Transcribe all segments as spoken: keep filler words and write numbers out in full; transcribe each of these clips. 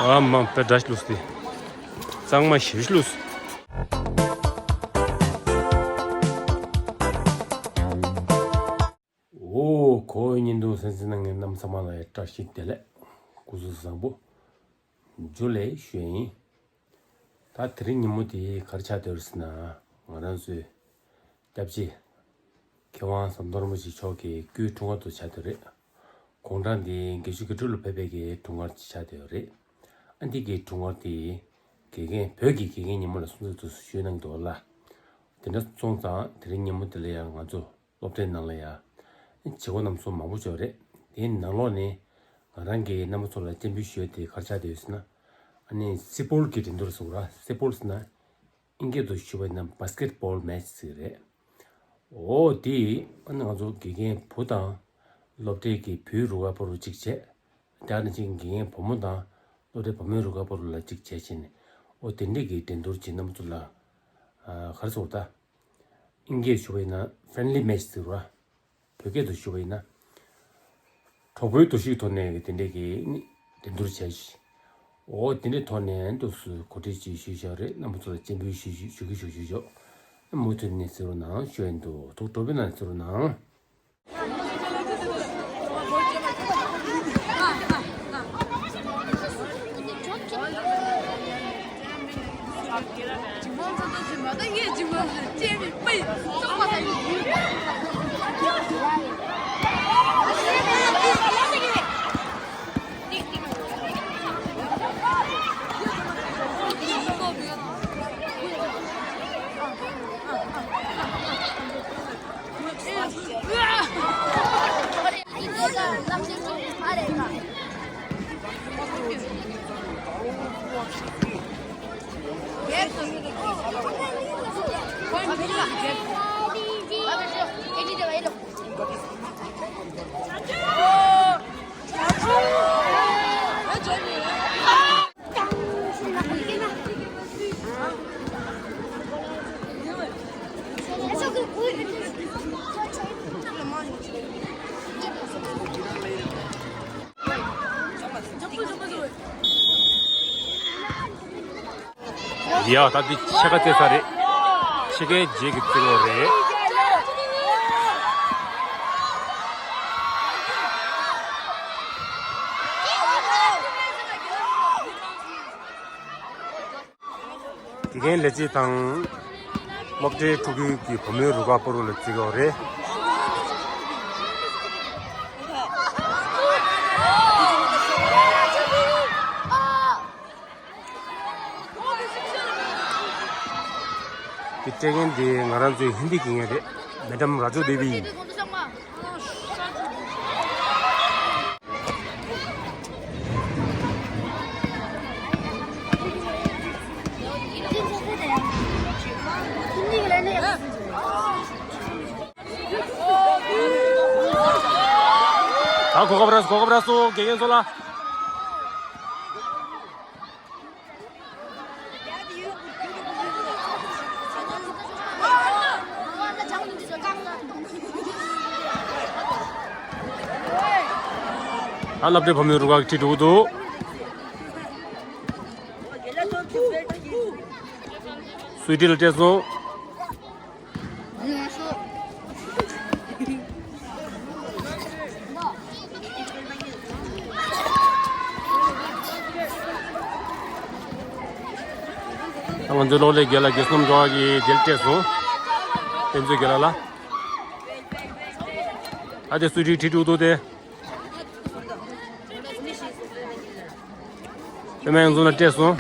ཨ་མ་པེ་དྲ་ལུས་ཏེ། གཙང་མ་ཞེ་ལུས། འོ་ཁོ་བོའི་བརྙན་ཐུང་གསན་གཟིགས་གནང་མཁན་རྣམས་ཚང་མ་ལ་བཀྲ་ཤིས་བདེ་ལེགས། སྐུ་གཟུགས་བཟང་པོ། ཇུ་ལེ་ཞུ་ཡ་ཡིན། ད་དེ་རིང་ཉིན་མོ་དེ་ག་རེ་ཆགས་བསྡད་ཡོད་ཟེར་ན། ང་རང་ཚོའི་སྐྱབས་རྗེ་མཁས་དབང་ཟམ་གདོང་རིན་པོ་ཆེ་མཆོག་གི་སྐུའི་འཁྲུངས་སྐར་དུ་ཆགས་བསྡད་ཡོད་རེད། དགུང་གྲངས་དེ་བརྒྱད་ཅུ་གྱ་དྲུག་ལ་ཕེབས་པའི་གི་འཁྲུངས་སྐར་ཅིག་ཆགས་བསྡད་ཡོད་རེད། ཨ་འདི་གི་འཁྲུངས་སྐར་དེ་དགེ་རྒན་བོད་ཀྱི་དགེ་རྒན་ཉིན་མོ་ལ་སྲུང་བརྩི་དུ་ཞུས་གནང་འདུག་ལ། དེ་འདྲ་སོང་ཙང་དེ་རིང་ཉིན་མོ་དེ་ལ་ཡང་ང་ཚོ་སློབ་གྲྭའི་ནང་ལ་ཡང་བྱེད་སྒོ་རྣམས་སུ་མང་པོ་བྱུང་རེད། དེའི་ནང་ལོགས་ནས་ང་རང་གིས་རྣམ་པ་ཚོ་ལ་སྤྱན་འབུལ་ཞུ་ཡ་དེ་ག་རེ་ཆགས་བསྡད་ཡོད་ཟེར་ན། ཨ་ནི་སི་པོལ་གྱི་འགྲན་བསྡུར་ཟེར་བ་ར། སི་པོལ་ཟེར་ན་ཨིན་སྐད་དུ་ཞུ་བ་ཡིན་ན་བྷ་སི་ཀེ་ཊི་བྷོལ་མེ་ཆི་ཟེར་གྱི་རེད། འོ་དེ་ཨ་ནི་ང་ཚོ་དགེ་རྒན་བུ་དང་སློབ་གྲྭའི་གི་བུའི་རུ་ཁག་བར་དུ་གཅིག་བྱས། དེ་ནས་གཅིག་དགེ་རྒན་བུ་མོ་དང་སློབ་གྲྭའི་བུ་མོའི་རུ་ཁག་བར་དུ་ལ་གཅིག་བྱས་བྱས་ནས། འོ་དེ་འདྲས་ཀྱི་འགྲན་བསྡུར་གྱི་རྣམ་པ་ཚོ་ལ་ཨ་ག་རེ་ཟེར་བ་ད། ཨིན་སྐད་ཞུ་བ་ཡིན་ན་ཕྲེན་ལི་མེ་ཆི་ཟེར་བ། བོད་སྐད་དུ་ཞུ་བ་ཡིན་ན། གྲོགས་པོའི་འདུ་ཤེས་ཐོག་ནས་དེ་འདྲས་ཀྱི་འགྲན་བསྡུར་བྱས་ཤིང་། འོ་དེ་འདྲའི་ཐོག་ནས་འདུག་སེ་གོ་སྒྲིག་ཅིག་ཞུས་བཞག་རེད། རྣམ་པ་ཚོ་ལ་སྤྱན་འབུལ་ཞུ་ཞུ་ཞུ་གི་ཞུ་ཞུ་ཞོག་མུ་མཐུད་ནས་གཟིགས་རོགས་གནང་ཞུ་ཡ་འདུག་ཐུགས་སྤྲོ་པོའི་ངང་གཟིགས་རོགས་གནང་། ཡ་ད་འདི་ཕྱེད་ཀ་བཙལ་ཚར་རེད། ཕྱེད་ཀའི་རྗེས་ཀྱི་རྩེ་བ་རེད། དགེ་རྒན་ལས་བྱེད་དང་སློབ་གྲྭའི་ཕྲུ་གུ་གི་བུ་མོའི་རུ་ཁག་བར་དུ་ལ་བརྩི་གི་ཡོད་རེད། དེ་སྤྲད་མཁན་དེ་ང་རང་ཚོའི་ཧིན་དི་དགེ་རྒན་རེད། མེ་ཌམ་ར་ཇོ་དེ་བི་ཡིན། ད་གོ་སྐབས་རག་སོང་། གོ་སྐབས་རག་སོང་། དགེ་རྒན་ཚོ་ལ། ཨ་སློབ་གྲྭའི་བུ་མོའི་རུ་ཁག་ཁྲིད་འགྲོ་གི་འདུག་སུའི་ཊི་ལ་སྤྲད་སོང་། ང་ཚོའི་གློག་ཀླད་རྒན་ལགས་དགེ་གསུམ་སྒྲོལ་མ་གིས་དེ་ལ་སྤྲད་སོང་། དཔེ་མཛོད་རྒན་ལགས་ལ། ཨ་དེ་སུའི་ཊི་ཁྲིད་འགྲོ་གི་འདུག་སྟེ། པད་མ་ཡང་འཛོམས་ལ་སྤྲད་སོང་།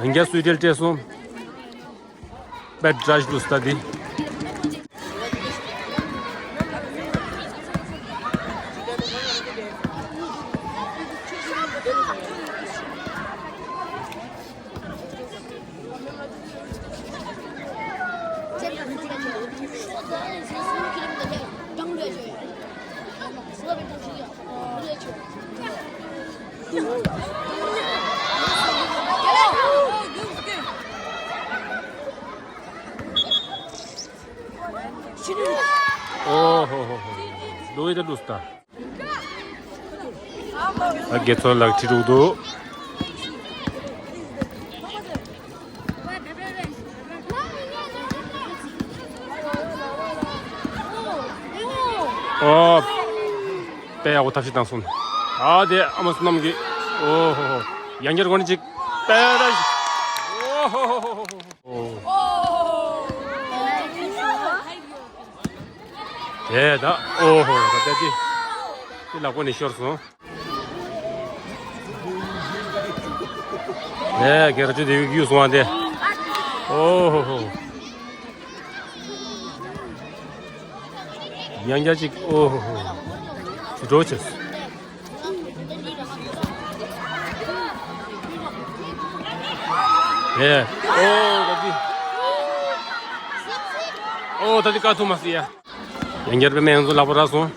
ཡང་བསྐྱར་སུའི་ཊི་ལ་སྤྲད་སོང་། པད་དྲ་ལུས་ལྟ་འདི། ཨོ་ཧོ་ཧོ་ཧོ། ལོ་ཡི་ད་ལུས་ལྟ། ཨ། དགེ་ཚོལ་ལགས་ཁྲིད་འགྲོ་འདུག་ཨོ། དཔེ་ཡག་པོ་ཐབས་ཤེས་བཏང་སོང་། ཨ། དེ་ཨ་མ་བསོད་ནམས་ཀྱིས། ཨོ་ཧོ་ཧོ། ཡང་བསྐྱར་གོ་ནི་ཅིག་དཔེ་ར། ཨོ་ཧོ་ཧོ་ཧོ་ཧོ། ཨོ། དེ་ད། ཨོ་ཧོ། ད་དེ་དེ་དེ་ལག་པ་ནས་ཤོར་སོང་། ཨེ། དགེ་ར་ཅོ་དེ་གཡུག་སོང་བ་དེ། ཨོ་ཧོ་ཧོ། ཡང་བསྐྱར་ཅིག་ཨོ་ཧོ་ཧོ། ཇུས་གཏོགས་བྱས། ཨེ། ཨོ། ད་འདི། ཨོ། ད་འདི་བཀག་ཐུབ་མ་སོང་ཡ། ཡང་བསྐྱར་པད་མ་གཡང་འཛོམས་ལག་པ་རག་སོང་།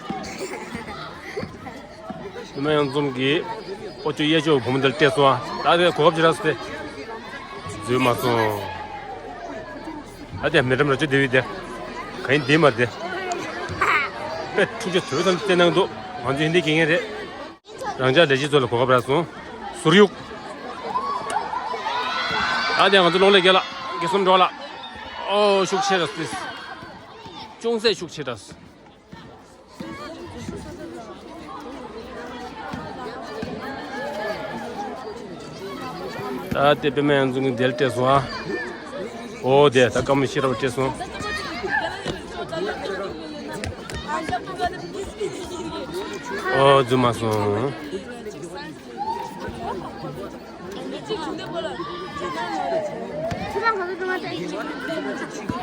པད་མ་གཡང་འཛོམས་ཀྱིས་ཨོ་ཅོ་གཡས་ཕྱོགས་བུ་མོ་འདིར་སྤྲད་སོང་ཨ། ད་དེ་གོ་སྐབས་ཅིག་རག་སོང་སྟེ། འཛུལ་མ་སོང་། ཨ། དེ་མེ་ཊམ་ར་ཅོ་དེ་བི་དེ། ག་ཡིན་འདི་མ་རེད་དེ། དཔེ་འཁྲུག་ཆ་དོད་ཙམ་བསྟན་གནང་འདུག་ང་ཚོ་ཧིན་དི་དགེ་རྒན་རེད། རང་ཅག་ལས་བྱེད་ཚོ་ལ་གོ་སྐབས་རག་སོང་། ཟུར་གཡུག་ཨ། དེ་ང་ཚོ་གློག་ཀླད་རྒན་ལགས། དགེ་སོམ་སྒྲོལ་ལགས། ཨོ། ཤུགས་ཆེ་ར་སོང་། ཅུང་ཟད་ཤུགས་ཆེ་ར་སོང་། ད་དེ་པད་མ་གཡང་འཛོམས་ཀྱིས་དེ་ལ་སྤྲད་སོང་ཨ། ཨོ། དེ་ད་སྐར་མ་ཤེས་རབ་སྤྲད་སོང་། ཨོ། འཛུལ་མ་སོང་།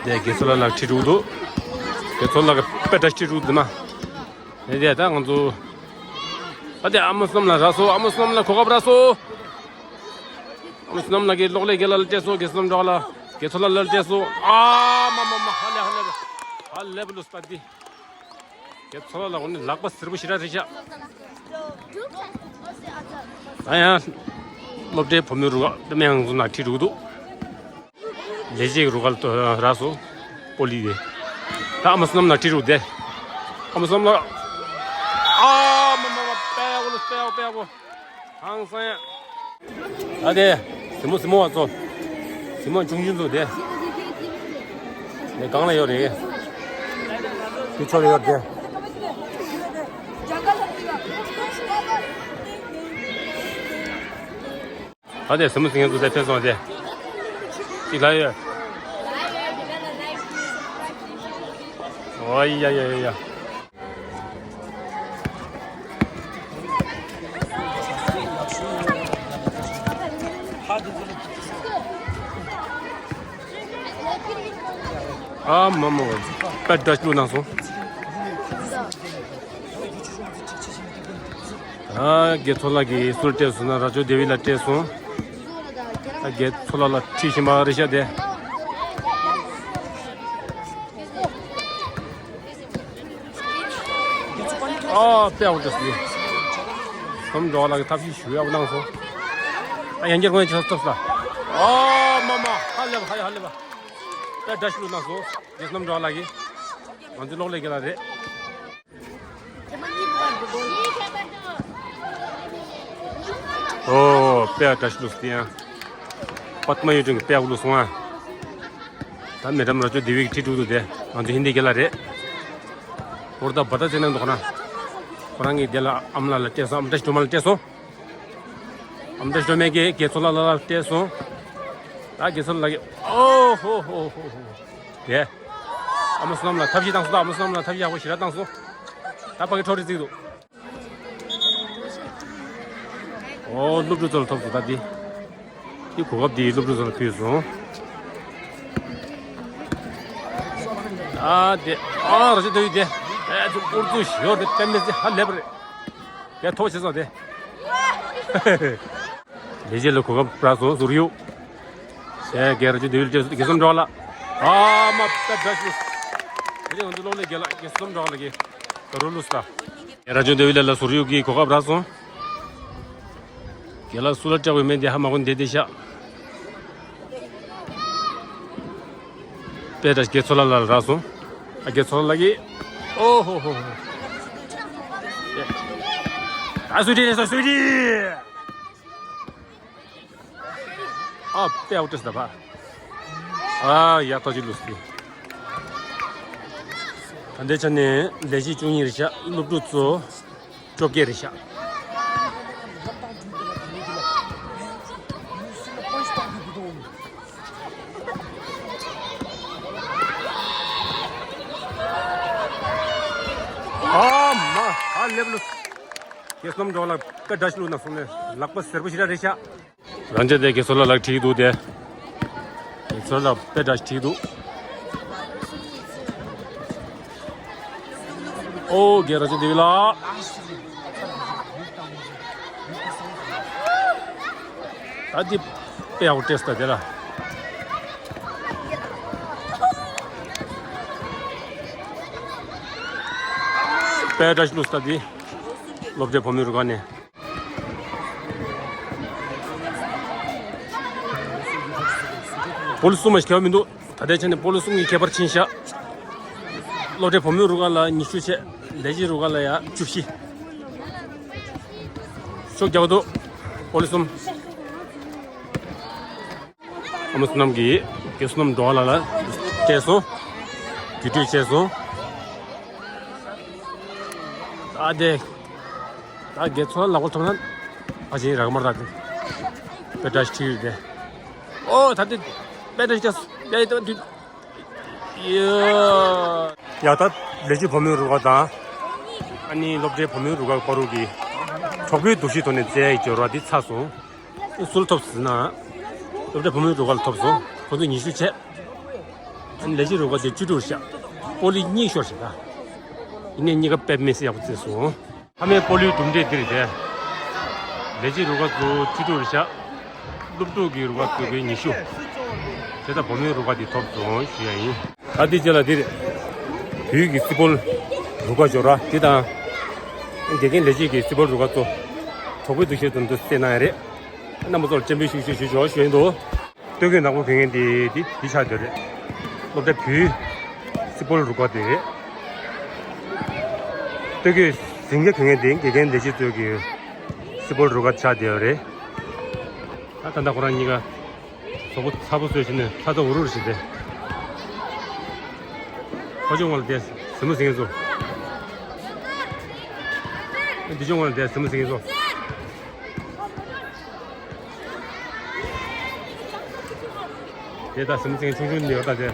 དེ་དགེ་ཚོལ་ལགས་ཁྲིད་འགྲོ་འདུག་དགེ་ཚོལ་ལགས་ཀྱིས་དཔེ་འདྲ་ཁྲིད་འགྲོ་འདུག་མ། དེ་དེ་ད་ང་ཚོ། ཨ། དེ་ཨ་མ་བསོད་ནམས་ལགས་རག་སོང་། ཨ་མ་བསོད་ནམས་ལགས་གོ་སྐབས་རག་སོང་། ཨ་མ་བསོད་ནམས་ལགས་ཀྱིས་གློག་ཀླད་རྒན་ལགས་ལ་སྤྲད་སོང་། དགེ་སོམ་སྒྲོལ་ལགས། དགེ་ཚོལ་ལགས་ལ་སྤྲད་སོང་། ཨ་མ་མ་མ། ཧ་ལས་ཧ་ལས་པ། ཧ་ལས་པ་ལོས་ད་འདི། དགེ་ཚོལ་ལགས་ལ་འོ་ནི་ལག་པ་སེར་པོ་ཞེ་དྲག་རེད་ཤག་ད་ཡང་སློབ་གྲྭའི་བུ་མོའི་རུ་ཁག་པད་མ་གཡང་འཛོམས་ནང་ཁྲིད་འགྲོ་གི་འདུག་ལས་བྱེད་རུ་ཁག་ལ་རག་སོང་། པོ་ལི་དེ། ད་ཨ་མ་བསོད་ནམས་ལགས་ཁྲིད་འགྲོ་དེ། ཨ་མ་བསོད་ནམས་ལགས། ཨ་མ་མ་མ། དཔེ་ཡག་པོ་ལོས། དཔེ་ཡག་པོ། དཔེ་ཡག་པོ། ཧང་སང་ཡ། ཨ་དེ། གཟིགས་མོ་གཟིགས་མོ་བ་ཚོ། གཟིགས་མོ་ཆུང་ཆུང་ཚོ་དེ། དེ་སྒང་ལ་ཡོད་རེད། དེ་ཕྱོགས་ལ་ཡོད་རེད། ཨ་དེ་གཟིགས་མོ་གཟིགས་མཁན་ཚོ་དེ་ཕེབས་སོང་དེ། ཅིག་ལ་ཡོད། ཨོ་ཡ་ཡ་ཡ་ཡ། ཨ་མ་མ། དཔེ་འདྲ་ཞིག་བླུགས་གནང་སོང་། ཨ། དགེ་ཚོལ་ལགས་ཀྱིས་སུར་སྤྲད་སོང་ན་ར་ཅོ་དེ་བི་ལ་སྤྲད་སོང་། ཨ། དགེ་ཚོལ་ལགས་ལ་ཁྲིད་བཞིན་པ་རེད་ཤག་དེ། ཨ། དཔེ་ཡག་པོ་སྤྲད་སོང་། སོམ་སྒྲོལ་ལགས་ཀྱིས་ཐབས་ཤེས་ཞེ་པོ་ཡག་པོ་གནང་སོང་། ཨ། ཡང་བསྐྱར་ཁོང་ཡང་ཆགས་ཐུབ་ས། ཨ་མ་མ། ཧ་ལས་པ། ཧ་ཡ་ཧ་ལས་པ། དཔེ་འདྲ་ཞིག་བླུགས་གནང་སོང་། དགེ་སོམ་སྒྲོལ་ལགས་ཀྱིས་ང་ཚོའི་གློག་ཀླད་རྒན་ལགས་རེད། ཨོ། དཔེ་འདྲ་ཞིག་བླུགས་སོང་། དེ་ཡང་པད་མ་གཡུ་སྒྲོན་གྱིས་དཔེ་ཡག་པོ་བླུགས་སོང་ཨ། ད་མེ་ཊམ་ར་ཅོ་དེ་བི་གིས་ཁྲིད་འགྲོ་འདུག་དེ་ང་ཚོ་ཧིན་དི་རྒན་ལགས་རེད། ཧོར་ད་བ་ད་ཙེ་ནང་འདུག་ཁོ་རང་། ཁོ་རང་གིས་དེ་ལ་ཨ་མ་ལགས་ལ་སྤྲད་སོང་། ཨ་མ་བཀྲ་ཤིས་སྒྲོལ་མ་ལ་སྤྲད་སོང་། ཨ་མ་བཀྲ་ཤིས་སྒྲོལ་མས་ཀྱིས་དགེ་ཚོལ་ལགས་ལ་སྤྲད་སོང་། ད་དགེ་ཚོལ་ལགས་ཀྱིས། ཨོ་ཧོ་ཧོ་ཧོ་ཧོ། དེ། ཨ་མ་བསོད་ནམས་ལགས་ཐབས་ཤེས་བཏང་སོང་། ད་ཨ་མ་བསོད་ནམས་ལགས་ཐབས་ཤེས་ཡག་པོ་ཞེ་དྲག་བཏང་སོང་། ད་ཕ་གི་འཕྲོ་རེ་བརྩིགས་འདུག་ཨོ། སློབ་ཕྲུག་ཚོ་ལ་ཐོབ་སོང་ད་འདི། འདི་གོ་སྐབས་འདི་སློབ་ཕྲུག་ཚོ་ལ་ཕུལ་སོང་། ཨ་དེ། ཨ་ར་ཅོ་དེ་བི་དེ། ཨེ་ཚོ་ཀོར་ཚོ་ཞོར་དེ་པད་མ་ཟེ་ཧ་ལས་པ་རེད། དེ་ཐོག་ཆེ་སོང་དེ། ལས་བྱེད་ལ་གོ་སྐབས་རག་སོང་། ཟུར་གཡུག་ཞེས་དགེ་ར་ཅོ་དེ་བི་ལ་སྤྲད་སོང་། དགེ་སོམ་སྒྲོལ་ལགས། ཨ་མ་དཔེ་འདྲ་ཞིག་དེ་ང་ཚོའི་གློག་ཀླད་རྒན་ལགས་དགེ་སོམ་སྒྲོལ་ལགས་ཀྱིས་ད་རུང་བླུགས་སོང་། དགེ་ར་ཅོ་དེ་བི་ལགས་ལ་ཟུར་གཡུག་གི་གོ་སྐབས་རག་སོང་། རྒན་ལགས་སུ་ལ་སྤྲད་དགོས་མིན་དེ་ཧ་མ་གོ་བསྡད་བསྡད་ཤག་དཔེ་འདྲ་དགེ་ཚོལ་ལགས་ལ་རག་སོང་། ཨ་དགེ་ཚོལ་ལགས་ཀྱིས། ཨོ་ཧོ་ཧོ་ཧོ། ད་སུའི་ཌེན་ནས་སུའི་ཌེན། ཨ་པེ་ཨའུ་ཊི་ད་པ། ཨ་ཡ་ཐོ་ཅི་ལུས་ཏི། ད་ལྟའི་ཆ་ནས་ལས་བྱེད་བཅུ་གཉིས་རེད་ཤག་སློབ་ཕྲུག་ཚོ་བཅོ་བརྒྱད་རེད་ཤག་ཨ་མ་ཨ་ལེབ་ལུ། ཀེ་སྣམ་འགྲོ་ལ་ཀ་འདྲ་ཞིག་ལུག་ན་སོང་ནས་ལག་པ་སེར་པོ་ཞིག་ར་རེད་ཤག་རང་ཅག་དེ་གེ་སོ་ལ་ལག་ཁྲིད་འདུག་དེ། གེ་སོ་ལ་དཔེ་འདྲ་ཞིག་ཁྲིད་འདུག་ཨོ་རྒན་རང་ཅག་དེ་བི་ལ། ད་འདི་དཔེ་ཡག་པོ་སྤྲད་སོང་ད་དེ་ལ། དཔེ་འདྲ་ཞིག་ལུགས་ད་འདི། སློབ་གྲྭའི་བུ་མོའི་རུ་ཁག་ནས། སྤོ་ལོ་གསུམ་མ་ཞིག་ཁྱད་པར་མི་འདུག་ད་ལྟའི་ཆ་ནས་སྤོ་ལོ་གསུམ་གྱི་ཁྱད་པར་ཕྱིན་ཤག་སློབ་གྲྭའི་བུ་མོའི་རུ་ཁག་ལ་ཉི་ཤུ་བྱས། ལས་བྱེད་རུ་ཁག་ལ་ཡ་བཅུ་བཞི། ཤུགས་རྒྱག་འདུག་སྤོ་ལོ་གསུམ། ཨ་མ་བསོད་ནམས་ཀྱིས་རྒན་བསོད་ནམས་འགྲོ་བ་ལ་ལ་སྤྲད་སོང་། རྒྱུགས་སྤྲོད་བྱས་སོང་། ད་དེ། ད་དགེ་ཚོ་ལག་པ་ཐོབ་ན། ཨ་ཅེ་རག་མར་ད་དེ། དཔེ་འདྲ་ཞིག་ཁྲིད་ཡོད་དེ། ཨོ་ད་དེ། དཔེ་འདྲ་ཞིག་ཡ་ཡ་ད་དུས། ཡ། ཡ་ད་ལས་བྱེད་བུ་མོའི་རུ་ཁག་དང་། ཨ་ནི་སློབ་གྲྭའི་བུ་མོའི་རུ་ཁག་བར་དུ་གི། གྲོགས་པོའི་འདུ་ཤེས་ཐོག་ནས་རྩེ་ཡ་ཡི་སྦྱོར་བ་འདི་ཚར་སོང་། སུ་ལ་ཐོབ་ཟེར་ན། སློབ་གྲྭ་བུ་མོའི་རུ་ཁག་ལ་ཐོབ་སོང་། ཁོང་ཚོ་ཉི་ཤུ་བྱས། ཨ་ནི་ལས་བྱེད་རུ་ཁག་དེ་བཅུ་དྲུག་བཞག་སྤོ་ལོ་གཉིས་ཤོར་ཞིག་ད། ཡིན་ནའི་གཉིས་ཀ་དཔེ་མི་སྲིད་ཡག་པོ་རྩེས་སོང་། མཐའ་མའི་སྤོ་ལོའི་གྲུབ་འབྲས་འདི་རེད་དེ། ལས་བྱེད་རུ་ཁག་ཚོ་བཅུ་དྲུག་བཞག་སློབ་ཕྲུག་གི་རུ་ཁག་ཚོ་གི་ཉི་ཤུ། དེ་ལྟར་བུ་མོའི་རུ་ཁག་དེ་ཐོབ་སོང་ཞུ་ཡ་ཡིན། ད་དེ་རྗེས་ལ་འདིར། བོད་ཀྱི་སི་པོལ་རུ་ཁག་འབྱོར་བ་དེ་དང་། དགེ་རྒན་ལས་བྱེད་ཀྱི་སི་པོལ་རུ་ཁག་ཚོ། གྲོགས་པོའི་འདུ་ཤེས་དོན་དུ་རྩེས་གནང་ཡ་རེད། རྣམ་པ་ཚོར་སྤྱན་འབུལ་ཞུ་ཞུ་ཞུ་ཞུ་ཞུ་ཡིན་འདུག་སྟོད་གོས་ནག་པོ་གྱོན་མཁན་དེ་དེ་དེ་ཆགས་བསྡད་རེད། སློབ་གྲྭ་བོད་སི་པོལ་རུ་ཁག་དེ་རེད། སྟོད་གོས་ཟིང་སྐྱ་གྱོན་མཁན་དེ་དགེ་རྒན་ལས་བྱེད་ཚོ་གི་སི་པོལ་རུ་ཁག་ཆགས་བསྡད་ཡོད་རེད། ད་ད་ལྟ་ཁོ་རང་གཉིས་ཀ་གཟུགས་པོ་ཚ་པོ་བཟོས་བྱས་ནས་ཚ་ཚ་འུར་འུར་བྱས་ཏེ། ཕ་ཕྱོགས་ངོས་ལ་བསྡད་གཟིགས་མོ་གཟིགས་མཁན་ཚོ། འདི་ཕྱོགས་ངོས་ལ་བསྡད་གཟིགས་མོ་གཟིགས་མཁན་ཚོ། དེ་ད་གཟིགས་མོ་གཟིགས་མཁན་ཆུང་ཆུང་ནས་ཡོད་ད་དེ།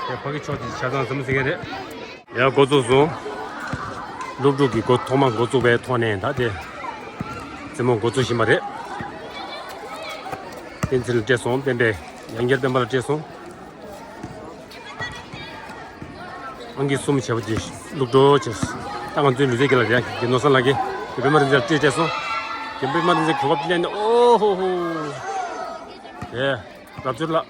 དེ་ཕ་གི་ཕྱོགས་ཀྱི་ཆ་ཚང་གཟིགས་མོ་གཟིགས་མཁན་རེད། ཡང་འགོ་བཙུགས་སོང་། སློབ་ཕྲུག་གི་འགོ་ཐོག་མ་འགོ་བཙུགས་པའི་ཐོག་ནས་ད་དེ། རྩེད་མོ་འགོ་བཙུགས་བཞིན་པ་རེད། བསྟན་འཛིན་ལ་སྤྲད་སོང་སྤེན་པས། ཡང་བསྐྱར་སྤེན་པ་ལ་སྤྲད་སོང་། ཨང་ཀི་གསུམ་བྱས་པ་དེ་བླུགས་འགྲོ་བྱས། ད་ང་ཚོའི་ལུས་རྩལ་དགེ་ལགས་རེད། རྒན་ནོར་བཟང་ལགས་ཀྱིས་རྒན་པད་མ་རིག་འཛིན་ལ་སྤྲད་སྤྲད་སོང་། རྒན་པད་མ་རིག་འཛིན་གོ་སྐབས་ལེན་ནས་ཨོ་ཧོ་ཧོ། ཡེ། རབ་འབྱོར་ལགས།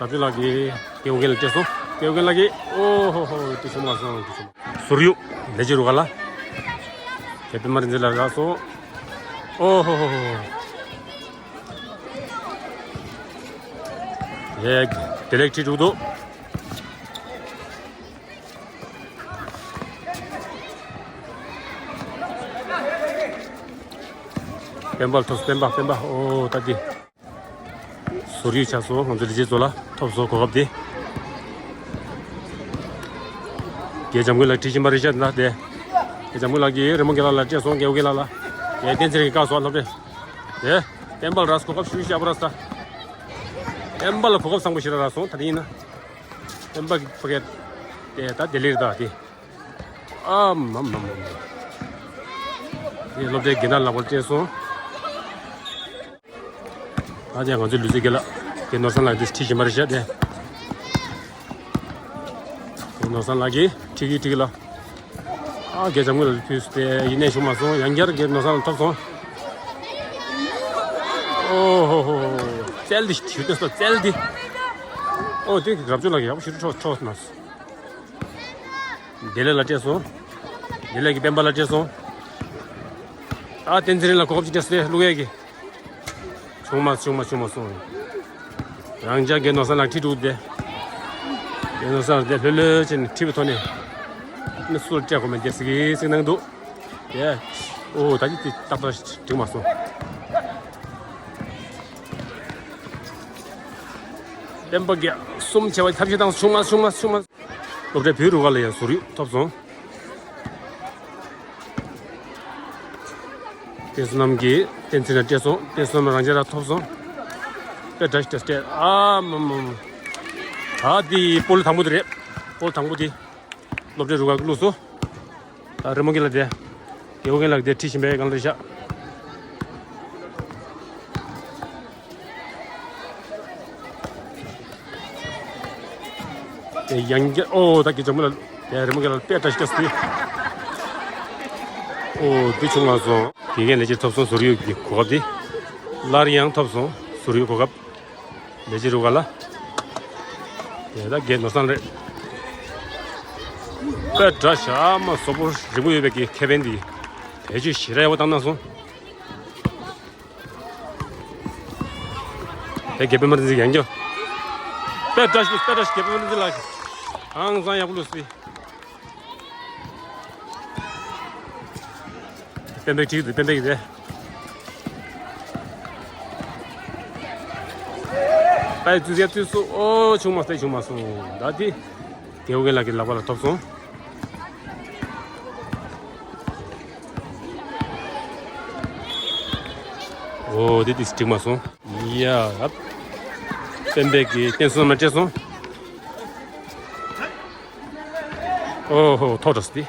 རབ་འབྱོར་ལགས་ཀྱིས་རྒན་ཨོ་རྒྱན་ལ་སྤྲད་སོང་། རྒན་ཨོ་རྒྱན་ལགས་ཀྱིས་ཨོ་ཧོ་ཧོ་དེ་བྱུང་མ་སོང་དེ་བྱུང་མ། ཟུར་གཡུག་ལས་བྱེད་རུ་ཁག་ལ། རྒན་པད་མ་རིག་འཛིན་ལ་རག་སོང་། ཨོ་ཧོ་ཧོ་ཧོ། ཡེ། བདེ་ལེགས་ཁྲིད་འགྲོ་འདུག་སྤེན་པ་ཐོབ་སྤེན་པ་སྤེན་པ་ཨོ་ད་འདི། ཟུར་གཡུག་ཆགས་སོང་། ང་ཚོ་ལས་བྱེད་ཚོ་ལ་ཐོབ་སོང་གོ་སྐབས་དེ། རྒན་འཇམ་མགོན་ལགས་ཁྲིད་བཞིན་པ་རེད་ཤག་ན་དེ། རྒན་འཇམ་མགོན་ལགས་ཀྱིས་རི་མོ་རྒན་ལགས་ལ་སྤྲད་སོང་། རྒན་ཨོ་རྒྱན་ལགས་ལ། ཡེ་བསྟན་འཛིན་གྱིས་བཀག་སོང་སློབ་གྲྭས། ཡེ། སྤེན་པ་ལ་རག་གོ་སྐབས་ཞུ་ཞབས་ར་ས། སྤེན་པ་ལ་གོ་སྐབས་བཟང་པོ་ཞིག་རག་སོང་ད་དེ་ཡིན་ན། སྤེན་པ་གི་ཕ་གི། དེ་ད་བདེ་ལེགས་རེད་ད་དེ། ཨ་མ་མ་མ་མ། དེ་སློབ་གྲྭའི་རྒན་ལགས་ལག་པར་སྤྲད་སོང་། ད་ཆ་ང་ཚོའི་ལུས་རྩལ་དགེ་ལགས་རྒན་ནོར་བཟང་ལགས་འདི་ཁྲིད་བཞིན་པ་རེད་ཤག་དེ། རྒན་ནོར་བཟང་ལགས་ཀྱིས་ཁྲིད་ཀྱི་ཁྲིད་ཀྱི་ལ། ཨ་རྒན་འཇམ་མགོན་ལགས་ཕུལ་སོང་སྟེ་ཡིན་ནའི་བྱུང་མ་སོང་། ཡང་བསྐྱར་རྒན་ནོར་བཟང་ལགས་ཐོབ་སོང་། ཨོ་ཧོ་ཧོ་ཧོ། རྩལ་འདི་ཞིག་ཐིག་ཏོ་སོ་རྩལ་འདི། ཨོ་དེ་རབ་འབྱོར་ལགས་ཀྱིས་ཡག་པོ་ཞིག་འཕྲོག་འཕྲོག་གནང་སོང་། བདེ་ལེགས་ལ་སྤྲད་སོང་། བདེ་ལེགས་ཀྱིས་སྤེན་པ་ལ་སྤྲད་སོང་། ཨ་བསྟན་འཛིན་རིང་ལ་གོ་སྐབས་ཅིག་སྤྲད་སོང་སྟེ་བླུག་ཡས་ཀྱི། བྱུང་མ་བྱུང་མ་བྱུང་མ་སོང་། རང་ཅག་རྒན་ནོར་བཟང་ལགས་ཁྲིད་འགྲོ་དེ། རྒན་ནོར་བཟང་ལགས་དེ་ལྷོད་ལྷོད་བྱས་ནས་ཁྲིད་པའི་ཐོག་ནས། ནི་སུ་ལ་སྤྲད་དགོས་མིན་དེ་ཟིག་གིས་ཟིག་གནང་འདུག་དེ། ཨོ་ད་ཅི་དེ་ཏག་ཏག་འགྲིག་མ་སོང་། སྤེན་པ་རྒྱལ་གསུམ་བྱས་པ་ཐབས་ཤེས་བཏང་། བྱུང་མ་བྱུང་མ་བྱུང་མ། སློབ་གྲྭའི་བོད་རུ་ཁག་ལ་ཡང་ཟུར་ཡོད་ཐོབ་སོང་། བསྟན་སྲུང་རྣམ་གྱིས་བསྟན་འཛིན་ལ་སྤྲད་སོང་། བསྟན་སྲུང་རྣམ་རང་འཇགས་ར་ཐོབ་སོང་། དཔེ་འདྲ་ཞིག་སྤྲད་སྤྲད། ཨ་མ་མ་མ། ད་འདི་པོལ་དང་པོ་དེ་རེད། པོལ་དང་པོ་དེ། སློབ་གྲྭའི་རུ་ཁག་གིས་བླུགས་སོང་། ད་རི་མོ་རྒན་ལགས་དེ། རྒྱལ་པོ་རྒན་ལགས་དེ་ཁྲིད་བཞིན་པའི་སྒང་ལ་བཞག་དེ་ཡང་བསྐྱར། ཨོ་ད་གི་ཇོ་མོ་ལ་དེ་རི་མོ་རྒན་ལགས་དཔེ་འདྲ་ཞིག་བསྐྱལ་སོང་། ཨོ་འདི་བྱུང་མ་སོང་། དགེ་རྒན་ལས་བྱེད་ཐོབ་སོང་། ཟུར་ཡོད་ཀྱི་གོ་སྐབས་དེ། སླར་ཡང་ཐོབ་སོང་། ཟུར་ཡོད་གོ་སྐབས། ལས་བྱེད་རུ་ཁག་ལ། དེ་ད་རྒན་ནོར་བཟང་རེད། དཔེ་འདྲ་ཞག་མ་གཟུགས་པོ་རིང་པོ་ཡོད་པའི་གི་ཁེ་ཕན་འདི། བེད་སྤྱོད་ཞེ་དྲག་ཡག་པོ་བཏང་གནང་སོང་། དེ་རྒན་པད་མ་བསྟན་འཛིན་ཡང་བསྐྱར། དཔེ་འདྲ་ཞིག་དཔེ་འདྲ་ཞིག་རྒན་པད་མ་བསྟན་འཛིན་ལགས། ཧང་སང་ཡག་པོ་བླུགས་སོང་། སྤེན་པའི་ཁྲིད་དུ་སྤེན་པའི་གི་རེད། ད་ཡི་ཙུ་ཟེར་ཙུ་སུ། ཨོ་བྱུང་མ་སོང་། བྱུང་མ་སོང་། ད་དེ། རྒྱལ་པོ་རྒན་ལགས་ཀྱི་ལག་པ་ལ་ཐོབ་སོང་། ཨོ་དེ་དེ་འགྲིག་མ་སོང་། ཡ། སྤེན་པའི་གི་བསྟན་སྲུང་རྣམས་ལ་སྤྲད་སོང་། ཨོ་ཧོ་ཐོག་འགྲོ་སྟེ།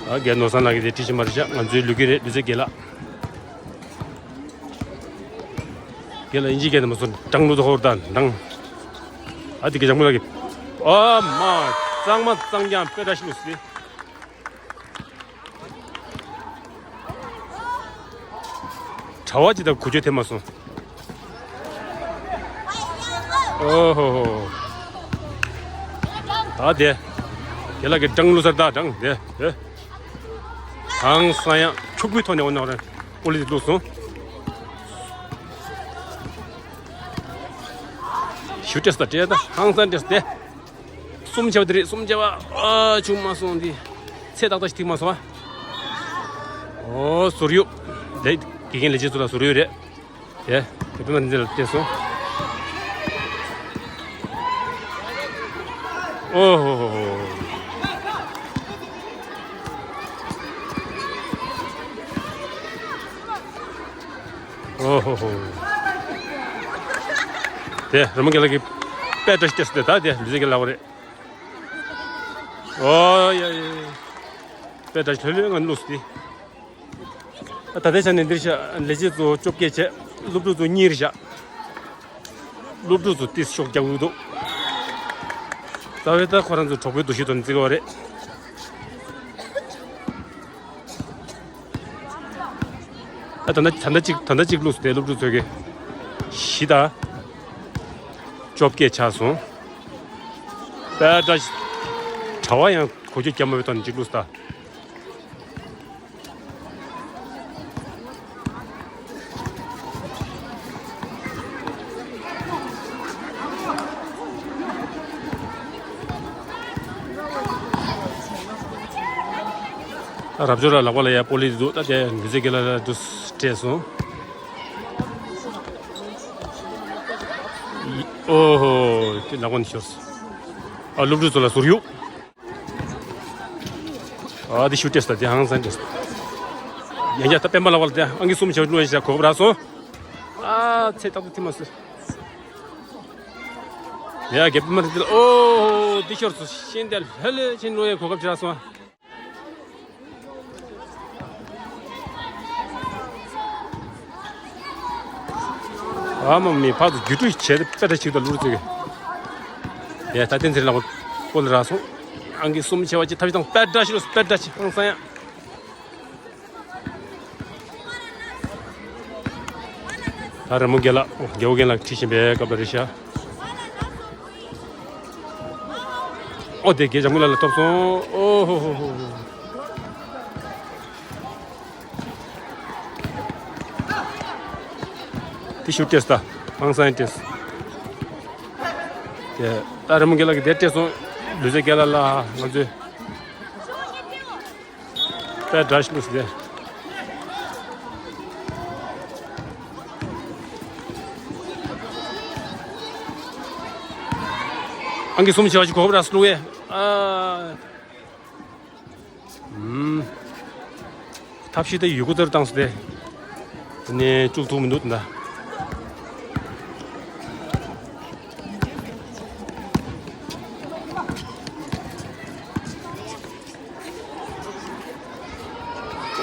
ཨ་རྒན་ནོར་བཟང་ལགས་ཀྱིས་དེ་ཁྲིད་བཞིན་པ་རེད་ཤག་ང་ཚོའི་ལུག་གི་རེད། ལུས་རྩལ་རྒན་ལགས། རྒན་ལགས་ཨིན་ཇི་སྐད་དེ་མ་སོང་། ཀྲང་ལུ་ཏོ་ཧོར་དང་ཀྲང་། ཨ་དེ་གི་ཇང་མུ་ལགས་ཀྱིས། ཨ་མ། གཙང་མ་གཙང་རྐྱང་དཔེ་འདྲ་ཞིག་བླུགས་སོང་། གྲྭ་པ་ཅིག་དང་གོ་ཆོད་ཐེབས་མ་སོང་། ཨོ་ཧོ་ཧོ། ད་དེ། དེ་ལ་གི་ཀྲང་བླུགས་སོང་། ད་ཀྲང་དེ་དེ། ཧང་སང་ཡང་འཁྱུག་པོའི་ཐོག་ནས་འོ་ནོར་པོ་ལི་དེ་བླུགས་སོང་། ཞུ་སྤྲད་སོང་། ད་སྤྲད། ད་ཧང་སང་སྤྲད་སོང་དེ། གསུམ་བྱས་པ་དེ་རེད། གསུམ་བྱས་པ། ཨ་བྱུང་མ་སོང་། འདི་ཚད་ཏག་ཏག་ཞིག་ཐིག་མ་སོང་། ཨོ་ཟུར་ཡོད། དེ་དགེ་རྒན་ལས་བྱེད་ཚོ་ལ་ཟུར་ཡོད་རེད། དེ་དེ་དཔེ་མ་འདི་ལ་བལྟས་སོང་། ཨོ་ཧོ་ཧོ་ཧོ། ཨོ་ཧོ་ཧོ། དེ་རི་མོ་རྒན་ལགས་ཀྱིས་དཔེ་འདྲ་ཞིག་བལྟས་སོང་། དེ་ད་དེ་ལུས་རྩལ་རྒན་ལགས་པ་རེད། ཨོ་ཡ་ཡ་ཡ། དཔེ་འདྲ་ཞིག་ལྷོད་ལྷོད་ངང་བླུགས་སོང་། ད་ལྟའི་ཆ་ནས་འདིར་བཞག་ལས་བྱེད་ཚོ་བཅོ་བརྒྱད་བྱས། སློབ་ཕྲུག་ཚོ་གཉིས་རེད་བཞག་སློབ་ཕྲུག་ཚོ་ཏིས་ཤོག་རྒྱག་གི་འདུག་རྩ་བའི་ད་ཁོ་རང་ཚོ་གྲོགས་པོའི་འདུ་ཤེས་ཐོག་ནས་བརྩི་གི་ཡོད་རེད། ཨ་ད་ལྟ་ད་ལྟ་གཅིག་ད་ལྟ་གཅིག་བླུགས་སོང་། དེ་སློབ་ཕྲུག་ཚོས་གི་བཞི་དང་བཅོ་བརྒྱད་ཆགས་སོང་། ད་ད་གྲྭ་པ་ཡང་གོ་ཆོད་རྒྱག་མ་བའི་ཐོག་ནས་གཅིག་བླུགས་སོང་། ད། རབ་འབྱོར་ལ་ལག་པ་ལ་ཡ་པོ་ལི་འདུག་ད་དེ་ལུས་རྩལ་རྒན་ལགས་ལ་འདུག་སྤྲད་སོང་། ཨོ་ཧོ། དེ་ལག་པ་ནས་ཤོར་སོང་། ཨ་སློབ་ཕྲུག་ཚོ་ལ་ཟུར་གཡུག་ཨ་དེ་ཤུ་ཏེས་ད་དེ་ཧང་སང་ཏེས། ཡང་ཡ་ད་སྤེན་པ་ལ་བལ་ཏེ་ཨང་ཀི་གསུམ་བྱས་བླུགས་ཡ་ཞིག་གོ་སྐབས་རག་སོང་། ཨ་ཚེ་རྟག་ཏུ་ཐིམ་མ་སོང་། ཡ་རྒྱབ་མ་དེ་ཨོ་དེ་ཤོར་སོང་། ཤིན་ཏེ་ལྷོད་ལྷོད་ཕྱིན་བླུགས་ཡ་གོ་སྐབས་ཅིག་རག་སོང་། ཨ་མ་མི་ཕར་ཚུར་རྒྱུག་སྤྲོད་བྱས་ཏེ་དཔེ་འདྲ་ཞིག་ཏུ་བླུགས་ཚིག་ཡ་ད་བསྟན་འཛིན་ལགས་པོ་ལ་རག་སོང་། ཨང་ཀི་གསུམ་བྱས་པ་ཅིག་ཐབས་ཤེས་དང་དཔེ་འདྲ་ཞིག་བླུགས་དཔེ་འདྲ་ཞིག་ཧང་སང་ཡ། ད་རི་མོ་རྒན་ལགས་རྒྱལ་པོ་རྒན་ལགས་ཁྲིད་བཞིན་པའི་སྐབས་ལ་རེད་ཤག་ཨོ་དེ་རྒན་ལྕམ་སྐུ་ལགས་ལ་ཐོབ་སོང་། ཨོ་ཧོ་ཧོ་ཧོ། དེ་ཤུ་ཏེས་ད་ཧང་སང་ཏེས། དེ་ད་རི་མོ་རྒན་ལགས་ཀྱིས་དེ་སྤྲད་སོང་། ལུས་རྩལ་རྒྱལ་ལ་ལ་ང་ཚོས་དཔེ་འདྲ་ཞིག་བླུགས་ཟེར། ཨང་ཀི་གསུམ་བྱས་པ་ཞིག་གོ་བ་ར་སླུ་ཨེ། ཨ། ཨུམ། ཐབས་ཤེས་དེ་ཡོད་དགུ་ཙར་བཏང་སྟེ། དེ་ནས་བཅུག་ཐུབ་མི་འདུག་ད།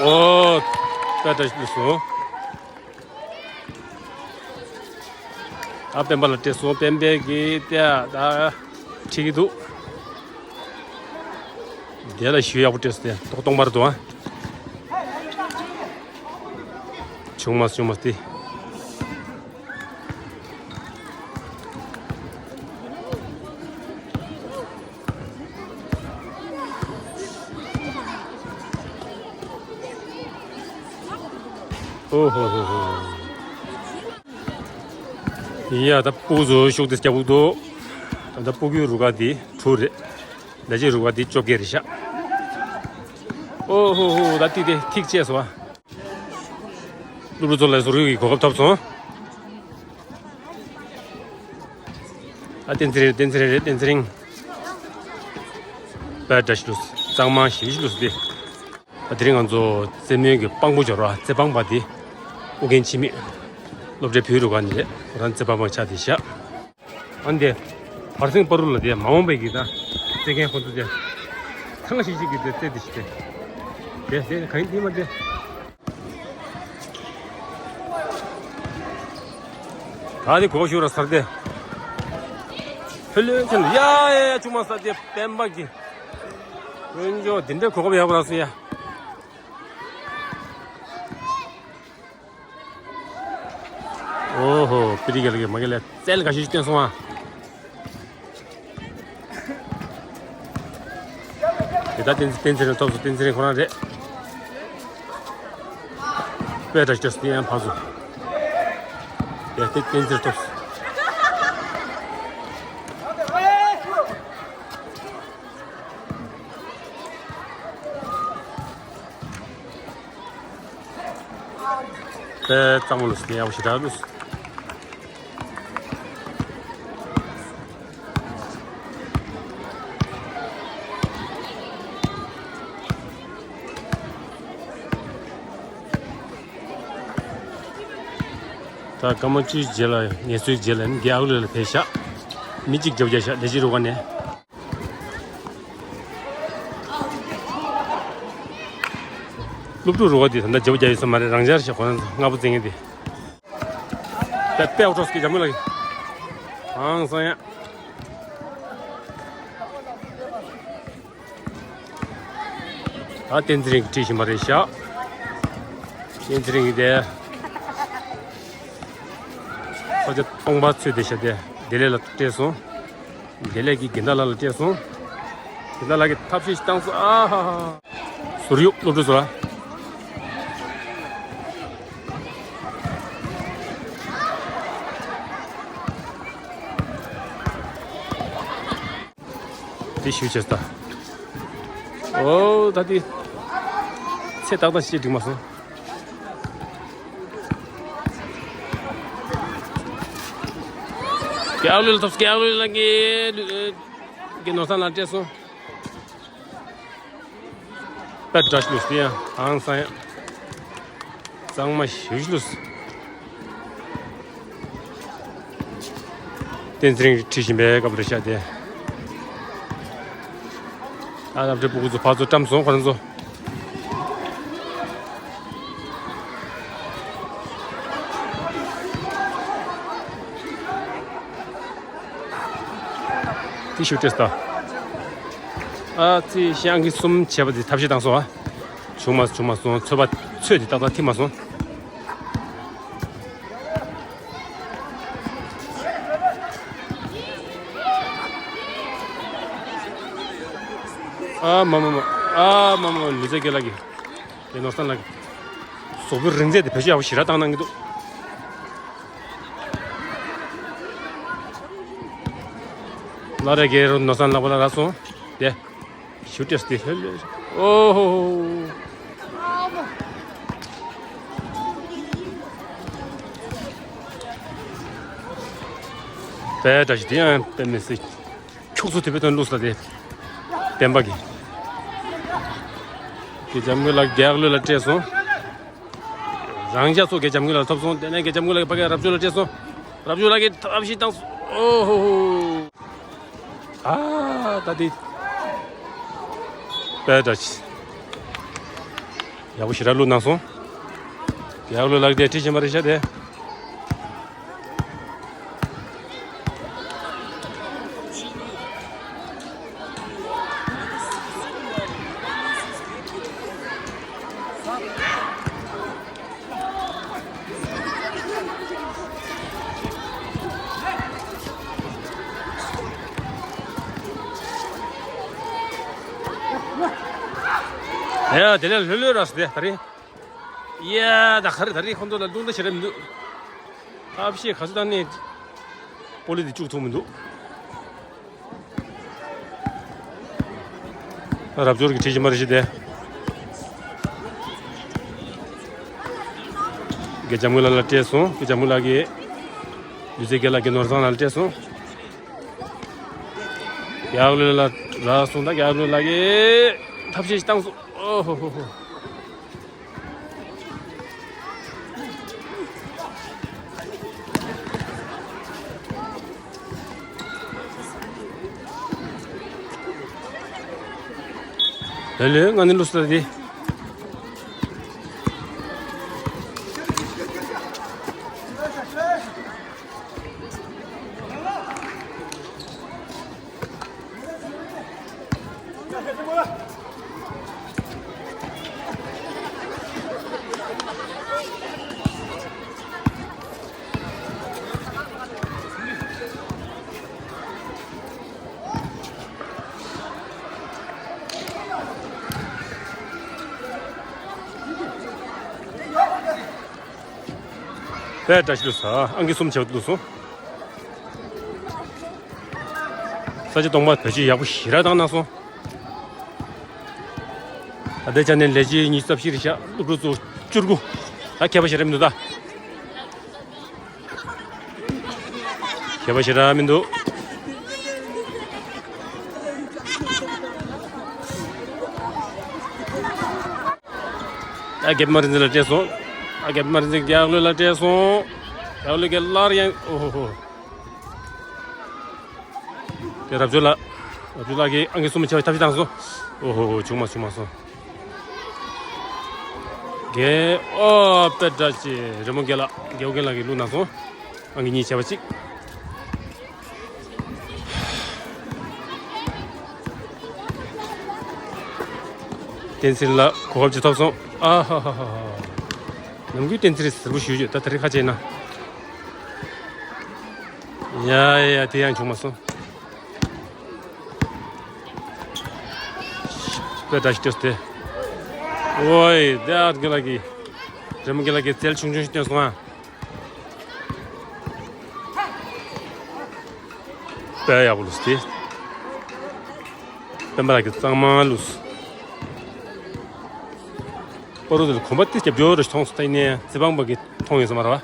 ཨོ། ད་ད་སོང་། ཨ་སྤེན་པ་ལ་སྤྲད་སོང་། སྤེན་པས་ཀྱིས་ཏེ་ད་ཁྲིད་ཀྱི་འདུག་དེ་ལ་ཞུ་ཡག་པོ་སྤྲད་སོང་། དེ་ཏོག་སྟོང་པར་འདུག་ཨ། བྱུང་མ་བྱུང་མ་སྟེ། ཨོ་ཧོ་ཧོ་ཧོ། ཡ་ད་སྤུ་གུ་ཚོ་ཤུགས་དེ་རྒྱབ་འདུག་ད་ལྟ་སྤུ་གུའི་རུ་ཁག་འདི་དྲུག་རེད། ད་ཅི་རུ་ཁག་འདི་བཅོ་བརྒྱད་རེད་ཤག་ཨོ་ཧོ་ཧོ། ད་ཏི་དེ་ཐིག་ཆད་སོང་ཨ། སློབ་ཕྲུག་ཚོ་ལ་ཟུར་ཡུག་གི་གོ་སྐབས་ཐོབ་སོང་། ཨ་བསྟན་འཛིན་རེད། བསྟན་འཛིན་རེད། བསྟན་འཛིན་རིང་། དཔེ་འདྲ་ཞིག་ལུས། གཙང་མ་ཞེ་ཞིག་ལུས་ཏེ། ཨ་དེ་རིང་ང་ཚོ་རྩེད་མོའི་གི་དཔང་པོ་འབྱོར་བ། རྩེད་དཔང་པ་དེ་ཨུ་རྒྱན་འཆི་མེད། སློབ་གྲྭའི་བོད་རུ་ཁག་ནས་རེད། ཁོ་རང་རྩེད་དཔང་པ་ཆགས་བསྡད་ཤག་ཨ་འདི་བར་སེང་བར་རུ་ལ་དེ་མ་འོངས་པའི་གི་ད་རྩེད་མཁན་ཁོ་ཚོ་དེ་ཐང་ཤིག་ཤིག་གི་དེ་རྩེད་དེ་ཤི་དེ་དེ་དེ་ག་ཡིན་དེ་མ་དེ། ད་དེ་གོ་ཤུ་ར་སར་དེ་ཕེ་ལོན་ཆེན་ཡ་ཡ་ཡ་ཆུང་མ་ས་དེ་སྤེན་པ་གི་དཀོན་མཆོག་དེ་འདྲའི་གོ་སྐབས་ཡག་པོ་རག་སོང་ཡ། ཨོ་ཧོ། པི་རི་གེ་ལ་གི་མ་གེ་ལ་རྩལ་འགའ་ཤས་ཤིག་བསྟན་སོང་ཨ། དེ་ད་བསྟན་བསྟན་འཛིན་རིང་ཐོབ་སོང་། བསྟན་འཛིན་རིང་ཁོ་རང་རེད། དཔེ་འདྲ་ཞིག་བསྟན་ཡང་ཕར་སོང་། དེ་བསྟན་འཛིན་རིང་ཐོབ་སོང་། དཔེ་གཙང་མ་ལུས་ནས་ཡག་པོ་ཞེ་དྲག་ལུས། ད་སྐར་མ་བཅུའི་རྗེས་ལ་ངལ་གསོའི་རྗེས་ལ་ནི་རྒྱ་ཨག་ལོས་ལ་ཕེབས་ཤག་མི་གཅིག་རྒྱབ་རྒྱག་ཤག་ལས་བྱེད་རུ་ཁག་ནས། སློབ་ཕྲུག་རུ་ཁག་དེ་ད་ལྟ་རྒྱབ་རྒྱག་ཡོད་ས་མ་རེད། རང་འཇགས་ཤག་ཁོ་རང་ཚོ་སྔ་པོ་རྩེད་མཁན་དེ། ད་དཔེ་ཨོ་ཁྲོ་སྐད་འཇམ་པོ་ལ་གང་སང་ཡ། ད་བསྟན་འཛིན་རིང་ཁྲིད་བཞིན་པ་རེད་ཤག་བསྟན་འཛིན་རིང་གི་དེ། ཁོ་ཚོ་སྟོང་པ་ཚོས་བསྡད་ཤག་དེ་བདེ་ལེགས་ལ་སྤྲད་སོང་། བདེ་ལེགས་ཀྱིས་དགེ་ཟླ་ལགས་ལ་སྤྲད་སོང་། དགེ་ཟླ་ལགས་ཀྱིས་ཐབས་ཤེས་ཤིག་བཏང་སོང་། ཨ་ཧ་ཧ། ཟུར་གཡོག་སློབ་ཕྲུག་ཚོ་ལ། དེ་ཞུ་བྱས་ད། ཨོ་ད་དེ། ཚེ་ཏག་ཏག་ཤེས་འགྲིག་མ་སོང་། སྐྱག་ལུད་ཐོབ། སྐྱག་ལུད་ལ་གི་གི་ནོར་ས་ལ་སྤྲད་སོང་། པད་འདྲ་ཞིག་ལུས་ཡ་ཧང་སང་ཡ། གཙང་མ་ཞུ་ཞིག་ལུས། བསྟན་འཛིན་རིང་ཁྲིད་བཞིན་པའི་སྐབས་རེད་ཤག་དེ། ཨ་སློབ་གྲྭའི་སྤུ་གུ་ཚོ་ཕར་ཚུར་བཀྲམ་སོང་ཁོ་རང་ཚོ། དེ་ཞུ་ཏེ་སྟ། ཨ་ཙི་ཤང་གི་གསུམ་བྱས་པ་དེ་ཐབས་ཤེས་བཏང་སོང་ཨ། བྱུང་མ་བྱུང་མ་སོང་། ཚོད་པ་ཚོད་དེ་ཏག་ཏག་ཐིམ་མ་སོང་། ཨ་མ་མ་མ། ཨ་མ་མ་མ། ལུས་རྩལ་དགེ་ལགས་ཀྱི་དེ་ནོར་བསམ་ལགས་ཀྱི་གཟུགས་པོའི་རིང་ཚད་དེ་བེད་སྤྱོད་ཡག་པོ་ཞེ་དྲག་བཏང་གནང་གི་འདུག་ལ་རེ་གེ་རུ་ནོ་སན་ལ་བ་ལ་ར་སོང་། དེ། ཞུ་ཏེ་སྟེ། ཨོ་ཧོ། པའི་བཀྲ་ཤིས་དེ་ཡང་དཔེ་མི་སྲིད། ཁྱུག་ཙམ་དེ་བས་དོན་བླུགས་ས་དེ། བསྟན་པ་གི། དེ་འཇམ་མགོན་ལགས་རྒྱག་ལོས་ལ་སྤྲད་སོང་། རང་ཅག་ཚོ་གི་འཇམ་མགོན་ལགས་ཐོབ་སོང་། དེ་ནས་གི་འཇམ་མགོན་ལགས་ཕ་གི་རབ་བྱུང་ལ་སྤྲད་སོང་། རབ་བྱུང་ལགས་ཀྱིས་ཐབས་ཤེས་བཏང་སོང་། ཨོ་ཧོ་ཧོ། ཨ་ད་དེ། པའི་བཀྲ་ཤིས། ཡག་པོ་ཞེ་དྲག་བླུགས་གནང་སོང་། ཡག་བླུགས་ལགས་དེ་ཁྲིད་བཞིན་པ་རེད་ཤག་དེ། ཡ་དེ་ནས་ལྷོད་ལྷོད་ར་སོང་སྟེ་ད་རེས། ཡ་ད་ག་རེ་ད་རེས་ཁོང་ཚོ་ལ་རླུང་རྟ་ཞེ་དྲག་མི་འདུག་ཐབས་ཤེས་ག་ཚོད་བཏང་ནས་པོ་ལི་དེ་བཅུག་ཐུབ་མི་འདུག་རབ་འབྱོར་གྱི་ཁྲིད་བཞིན་པ་རེད་ཤག་དེ། དགེ་འཇམ་མགོན་ལགས་ལ་སྤྲད་སོང་། དགེ་འཇམ་མགོན་ལགས་ཀྱིས་ལུས་རྩལ་དགེ་ལགས་ཀྱི་ནོར་བཟང་ལགས་ལ་སྤྲད་སོང་། རྒྱག་ལོས་ལ་རག་སོང་། ད་རྒྱག་ལོས་ལགས་ཀྱིས་ཐབས་ཤེས་ཤིག་བཏང་སོང་། ཨོ་ཧོ་ཧོ་ཧོ། ལེ་ལེ་ང་ནི་ལུས་ལ་དེ། དཔེ་བཀྲ་ཤིས་བླུགས་སོང་། ཨང་ཀི་གསུམ་བྱས་བླུགས་སོང་། ས་ཆ་སྟོང་པ་བེད་སྤྱོད་ཡག་པོ་ཞེ་དྲག་བཏང་གནང་སོང་། ད་ལྟའི་ཆ་ནས་ལས་བྱེད་ཉི་ཤུ་རྩ་བཞི་རེད་ཤག་སློབ་ཕྲུག་ཚོ་བཅུ་དགུ། ད་མཁས་པ་ཞེ་དྲག་མི་འདུག་ད། མཁས་པ་ཞེ་དྲག་མི་འདུག་ཨ་རྒྱལ་པོ་སྨན་རི་འཛིན་ལ་སྤྲད་སོང་། ཨ་རྒྱལ་པོ་སྨན་རི་འཛིན་རྒྱག་ལོས་ལ་སྤྲད་སོང་། རྒྱག་ལོས་ཀྱིས་སླར་ཡང་ཨོ་ཧོ་ཧོ། དེ་རབ་བྱུང་ལགས། རབ་བྱུང་ལགས་ཀྱིས་ཨང་ཀི་གསུམ་བྱས་པའི་ཐབས་ཤེས་བཏང་སོང་། ཨོ་ཧོ་ཧོ། བྱུང་མ་བྱུང་མ་སོང་། རྒྱལ། ཨོ་དཔེ་བཀྲ་ཤིས། རི་མོ་རྒན་ལགས། རྒྱལ་པོ་རྒན་ལགས་ཀྱིས་བླུགས་གནང་སོང་། ཨང་ཀི་གཉིས་བྱས་པ་གཅིག་བསྟན་འཛིན་ལགས་གོ་སྐབས་ཅིག་ཐོབ་སོང་། ཨ་ཧ་ཧ་ཧ་ཧ། ནམ་རྒྱུན་བསྟན་འཛིན་ཟེར་པོ་ཞུ་ཞུ། ད་དེ་རིང་ཁ་ཕྱེ་ན། ཡ་ཡ་ཡ། དེ་ཡང་བྱུང་མ་སོང་། དཔེ་བཀྲ་ཤིས་སྟེ། ཨོའི་དེ་ཨ་རྒན་ལགས་ཀྱིས། རི་མོ་རྒན་ལགས་ཀྱིས་རྩལ་ཆུང་ཆུང་ཞིག་བཏོན་སོང་ཨ། དཔེ་ཡག་པོ་བླུགས་ཏེ། སྤེན་པ་ལགས་ཀྱིས་གཙང་མ་བླུགས། པ་རུ་དེར་གོམ་པ་དེ་རྒྱབ་སྐྱོར་རེ་མཐོང་སོང་། ད་ཡིན་ནའི་རྩེ་འབངས་པ་གིས་མཐོང་ཡོད་ས་མ་རེད་པ།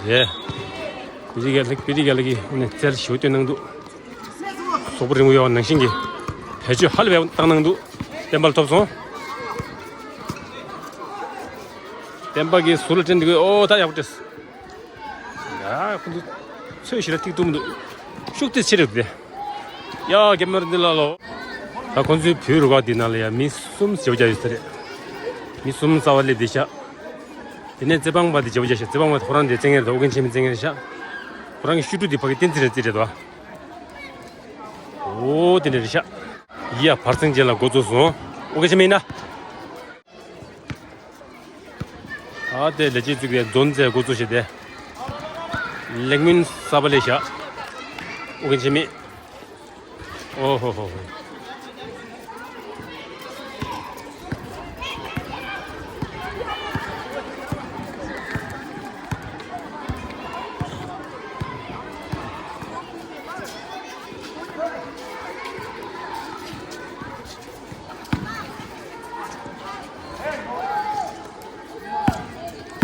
ཡེ། པི་ཏི་རྒན་ལགས། པི་ཏི་རྒན་ལགས་ཀྱིས་ནས་རྩལ་ཞེ་པོ་སྟོན་གནང་འདུག་སོག་པོ་རིང་པོ་ཡོད་པ་ནང་བཞིན་གྱི་བེད་སྤྱོད་ཧ་ལས་པའི་བཏང་གནང་འདུག་སྤེན་པ་ལགས་ཐོབ་སོང་། སྤེན་པ་གིས་ཟུར་ལ་སྤྲད་འདུག་ཨོ་ད་ཡག་པོ་སྤྲད། ཡ་ཁོ་ཚོ་ཚོད་ཞེ་དྲག་ཐིག་ཐུབ་མི་འདུག་ཤུགས་དེ་ཆེ་རེད་དེ། ཡ་རྒན་པ་རིན་ལགས་ལོ། ད་ཁོ་ཚོའི་བོད་རུ་ཁག་འདི་ནང་ལ་ཡ་མི་གསུམ་བརྗེ་པོ་རྒྱག་ཡོད་ས་རེད། མི་གསུམ་རྩ་བ་སླེབས་བསྡད་ཤག་དེ་ནས་རྩེ་འབངས་པ་དེ་བརྗེ་པོ་རྒྱག་ཤག་རྩེ་འབངས་པ་ཁོ་རང་དེ་བཙན་གྱི་རེད། ཨོ་རྒྱན་ཆེན་མོའི་བཙན་གྱི་རེད་ཤག་ཁོ་རང་གི་ཤུ་དྲུག་དེ་ཕ་གི་བསྟན་འཛིན་རེད་རྩིས་རེད་དོ། ཨོ་དེ་འདྲ་རེད་ཤག་ཡ་བར་གསེང་ཅན་ལ་འགོ་བཙུགས་སོང་། ཨོ་རྒྱན་ཆེན་མོ་ཡིན་ན། ཨ་དེ་ལས་བྱེད་ཚོ་གིས་མཛོ་རྩེད་འགོ་བཙུགས་བྱས་ཏེ། ལེགས་སྨོན་གསར་པ་ལས་བཞག་ཨོ་རྒྱན་ཆེན་མོ། ཨོ་ཧོ་ཧོ་ཧོ།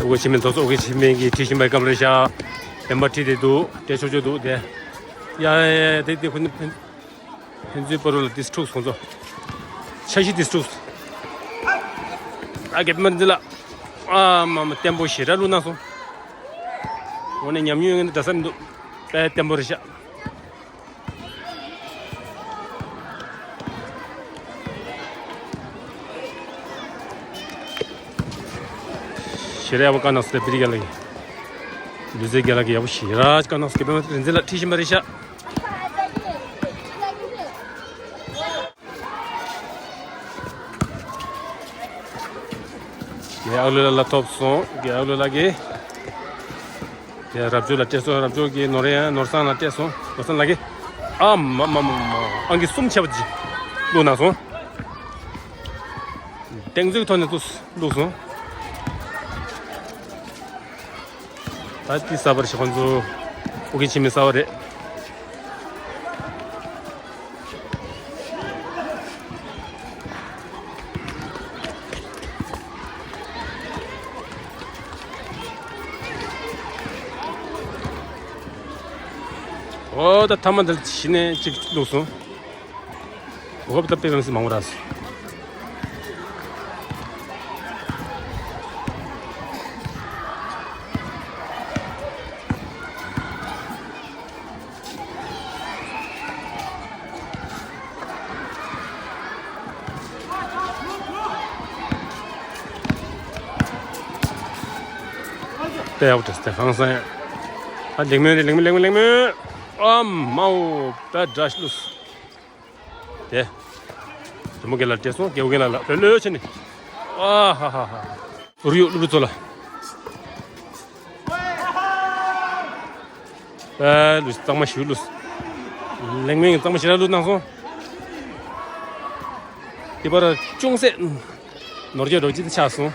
ཨོ་ཁེ་ཆི་མེན་ཐོག་སོ། ཨོ་ཁེ་ཆི་མེན་གྱིས་ཁྲིད་བཞིན་པའི་སྐབས་རེད་ཤག་བདེན་པ་ཁྲིད་དེ་འདུག་སྤྲད་ཆོག་ཆོག་འདུག་དེ། ཡ་ཡ་ཡ་དེ་དེ་ཁོ་ནི་ཕན་ཕན་ཚུན་བར་ལ་དེ་འཁྲུགས་སོང་ཚོ། འཆར་གཞི་དེ་འཁྲུགས། ཨ་རྒན་པད་མ་རིག་འཛིན་ལགས། ཨ་མ་མ་བརྟན་པོ་ཞེ་དྲག་བླུགས་གནང་སོང་། འོ་ནས་ཉམས་མྱོང་ཡོད་མཁན་དེ་འདྲ་ས་མི་འདུག་དཔེ་བརྟན་པོ་རེད་ཤག་ཞེ་དྲག་ཡག་པོ་བཀའ་གནང་སོང་། པི་རི་རྒན་ལགས་ཀྱིས། ལུས་རྩལ་རྒན་ལགས་ཀྱིས་ཡག་པོ་ཞེ་དྲག་བཀའ་གནང་སོང་། རྒན་པད་མ་རིག་འཛིན་ལགས་ཁྲིད་བཞིན་པ་རེད་ཤག་རྒན་ཨ་ལུ་ལགས་ལ་ཐོབ་སོང་། རྒན་ཨ་ལུ་ལགས་ཀྱིས། དེ་རབ་འབྱོར་ལ་སྤྲད་སོང་། རབ་འབྱོར་གྱིས་ནོར་ཡང་ནོར་བཟང་ལ་སྤྲད་སོང་། ནོར་བཟང་ལགས་ཀྱིས། ཨ་མ་མ་མ་མ། ཨང་ཀི་གསུམ་ཆད་པ་ཅིག་བླུགས་གནང་སོང་། གདེང་ཚོད་ཐོག་ནས་བླུགས་སོང་། ད་ཏི་གསར་པ་རེད་ཤག་ཁོང་ཚོ་ཨོ་ཁེ་ཆི་མེན་གསར་པ་རེད། ཨོ་ད་ཐ་མ་འདིར་གཞི་ནས་གཅིག་བླུགས་སོང་། འོབ་ད་དཔེ་མི་སྲིད་མང་པོ་རག་སོང་། དཔེ་ཡག་པོ་བྲིས་ཏེ་ཧང་སང་། ཨ་ལེགས་མོད་རེད། ལེགས་མོད་ལེགས་མོད་ལེགས་མོད། ཨ་མའོ་དཔེ་འདྲ་ཞིག་བླུགས། དེ། དེ་མོ་རྒན་ལགས་སྤྲད་སོང་། རྒན་པོ་རྒན་ལགས་ལ་ལོས་ལོས་བྱས་ནས། ཨ་ཧ་ཧ་ཧ། ཟུར་གཡུག་སློབ་ཕྲུག་ཚོ་ལ། ཨ་ལུས་གཙང་མ་ཞིག་བླུགས། ལེགས་མོད་གཙང་མ་ཞེ་དྲག་བླུགས་གནང་སོང་། དེ་པར་ཅུང་ཟད་ནོར་སྐྱོན་རོ་གཅིག་ཏུ་ཆགས་སོང་།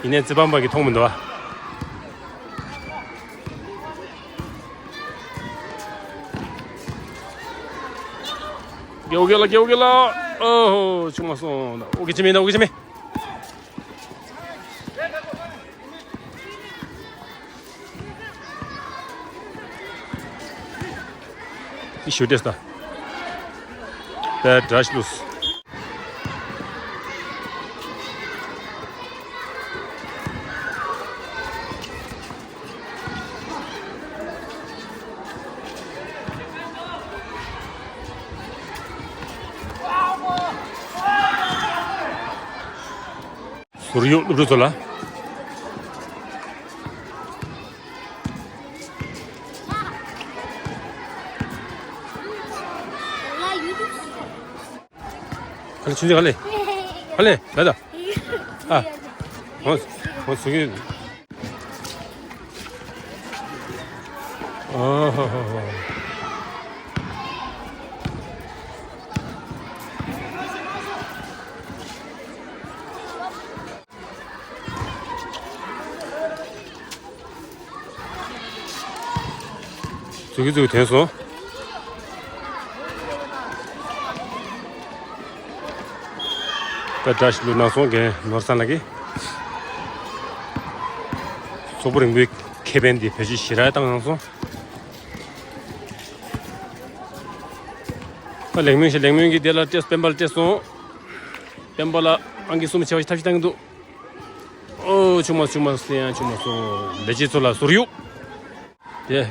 ཡིན་ནའི་རྩེད་འབག་པ་གིས་མཐོང་མི་འདུག་ཨ། རྒྱལ་བོ་རྒན་ལགས། རྒྱལ་བོ་རྒན་ལགས། ཨོ་ཧོ། ཆུང་མ་སོང་། ཨོ་ཁེ་ཆི་མེན། ཨོ་ཁེ་ཆི་མེན། ཤུ་ཏེ་སྟ། དཔེ་འདྲ་ཞིག་བླུགས། ཟུར་གཡུག་སློབ་ཕྲུག་ཚོ་ལ། ག་ལེ་ཆུང་ཆུང་ག་ལེ། ག་ལེ་ད་ད། ཨ། འོ་འོ་ཟུར་གཡུག་ཨོ་ཧོ་ཧོ་ཧོ། ཙུ་གི་ཙུ་གི་ཐོན་སོང་། ད་བཀྲ་ཤིས་ལུ་ནང་སོང་། རྒན་ནོར་བཟང་ལགས་ཀྱིས་སོག་པོ་རིང་པོའི་ཁེ་ཕན་འདི་བེད་སྤྱོད་ཞེ་དྲག་བཏང་གནང་སོང་། ད་ལེགས་སྨོན་ཞེས་ལེགས་སྨོན་གྱིས་དེ་ལ་སྤྲད། སྤེན་པ་ལ་སྤྲད་སོང་། སྤེན་པ་ལ་ཨང་ཀི་གསུམ་ཆེ་བ་ཞིག་ཐབས་ཤེས་བཏང་གི་འདུག་ཨོ་ཆུང་མ་ཆུང་མ་སེ་ཡང་ཆུང་མ་སོང་། ལས་བྱེད་ཚོ་ལ་ཟུར་གཡུག་དེ།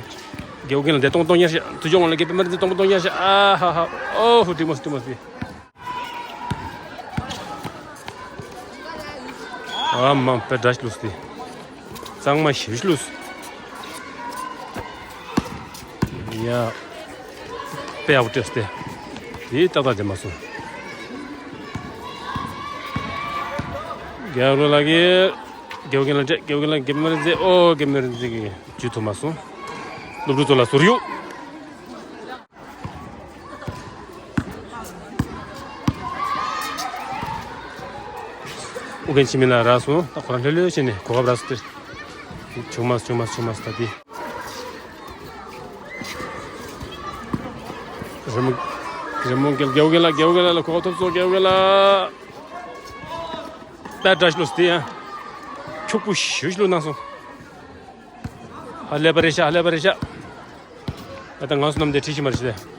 རྒྱལ་བོ་རྒན་ལགས་དེ་གཏོང་གཏོང་ཉར་ཤག་ཐུ་ཅོང་ལགས་ཀྱིས་པད་མ་རིག་འཛིན་གཏོང་གཏོང་ཉར་ཤག་ཨ་ཧ་ཧ། ཨོ་ཧུ་འགྲིག་མ་སོང་འགྲིག་མ་སོང་། ཨ་མ་དཔེ་འདྲ་ཞིག་བླུགས་ཏེ། གཙང་མ་ཞེ་པོ་ཞིག་བླུགས། ཡ། དཔེ་ཡག་པོ་སྤྲད་སོང་སྟེ། དེ་ཏག་ཏག་བྱས་མ་སོང་། རྒྱལ་བོ་ལགས་ཀྱིས། རྒྱལ་བོ་རྒན་ལགས་སྤྲད། རྒྱལ་བོ་རྒན་ལགས་རྒན་པད་མ་རིག་འཛིན། ཨོ་རྒན་པད་མ་རིག་འཛིན་གྱིས་འཇུས་ཐུབ་མ་སོང་། སློབ་ཕྲུག་ཚོ་ལ་ཟུར་གཡུག་ཨོ་རྒྱན་འཆི་མེད་ལགས་རག་སོང་། ད་ཁོ་རང་ལྷོད་ལྷོད་བྱས་ནས་གོ་སྐབས་རག་སོང་སྟེ། བྱུང་མ་སོང་། བྱུང་མ་སོང་། བྱུང་མ་སོང་། ད་དེ། རི་མོ་རི་མོ་རྒྱལ་རྒྱལ་བོ་རྒན་ལགས། རྒྱལ་བོ་རྒན་ལགས་ལ་གོ་སྐབས་ཐོབ་སོང་། རྒྱལ་བོ་རྒན་ལགས། ད་བཀྲ་ཤིས་ལོས་དེ་ཡང་འཁྱུག་པོ་ཞུ་ཞུ་ལོས་གནང་སོང་། ཧ་ལས་པ་རེད་ཤག་ཧ་ལས་པ་རེད་ཤག་ད་ལྟ་ང་ཚོ་རྣམས་དེ་ཁྲིད་ཤི་མ་རེད་ཤི་ལས།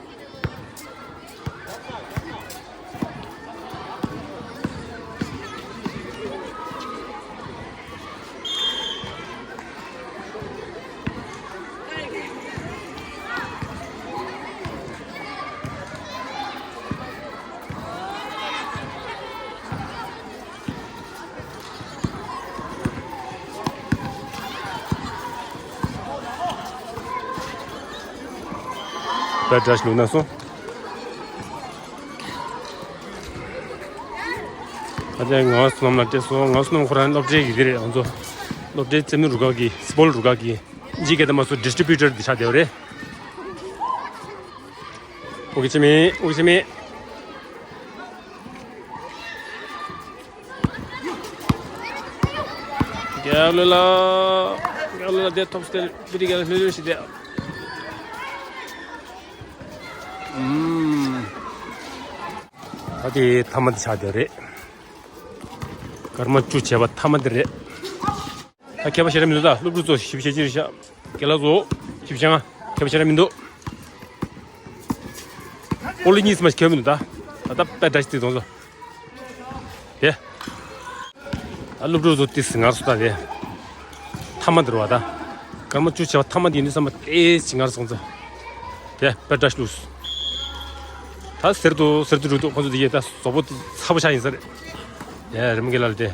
ད་བཀྲ་ཤིས་ལོས་གནང་སོང་། ད་ལྟ་ང་ཚོ་རྣམས་ལ་སྤྲད་སོང་། ང་ཚོ་རྣམས་ཁོ་རང་སློབ་གྲྭའི་གི་དེ་རེད། ང་ཚོ་སློབ་གྲྭའི་རྩེད་མོ་རུ་ཁག་གི་སི་པོལ་རུ་ཁག་གི་ཇི་གེ་ད་མ་སོ་ཌི་སི་ཊི་བྷིའུ་ཊར་འདི་ཆགས་བསྡད་པ་རེད། ཨོ་རྒྱན་འཆི་མེད། ཨོ་རྒྱན་འཆི་མེད། རྒྱལ་ལོ་ལ། རྒྱལ་ལོ་ལ་དེ་ཐོབ་སྟེ་བི་རི་རྒྱལ་ལོ་ལྷོད་ལྷོད་ཞིག་དེ། ཨུམ། ད་དེ་ཐ་མ་དེ་ཆགས་བསྡད་རེད། སྐར་མ་བཅུ་བྱས་པ་ཐ་མ་དེ་རེད། ད་མཁས་པ་ཞེ་དྲག་མི་འདུག་ད་སློབ་ཕྲུག་ཚོ་ཞིབ་བཤད་ཅི་རེད་ཤག་རྒན་ལགས་ཚོ་ཞིབ་བཤད་ང་མཁས་པ་ཞེ་དྲག་མི་འདུག་པོ་ལི་གཉིས་མ་ཞིག་མཁས་པ་མི་འདུག་ད་ད་ལྟ་དཔེ་འདྲ་ཞིག་དེ་གཏོང་ཚོ། དེ། ད་སློབ་ཕྲུག་ཚོ་ཏིས་ངར་སོ་ད་དེ། ཐ་མ་དེ་རེད་བ་ད། སྐར་མ་བཅུ་བྱས་པ་ཐ་མ་དེ་ཡིན་དུས་ཙམ་པ་ཏིས་ངར་སོང་ཚོ། དེ་དཔེ་འདྲ་ཞིག་ལུས། ད་ཟེར་དུ་ཟེར་དུ་འགྲོ་འདུག་ཁོ་ཚོ་དེ་ཡས་ད་བཟོ་པོ་དེ་ཚ་པོ་ཆགས་ཡིན་ས་རེད། དེ་རིམ་གྱིས་ལ་ལ་དེ།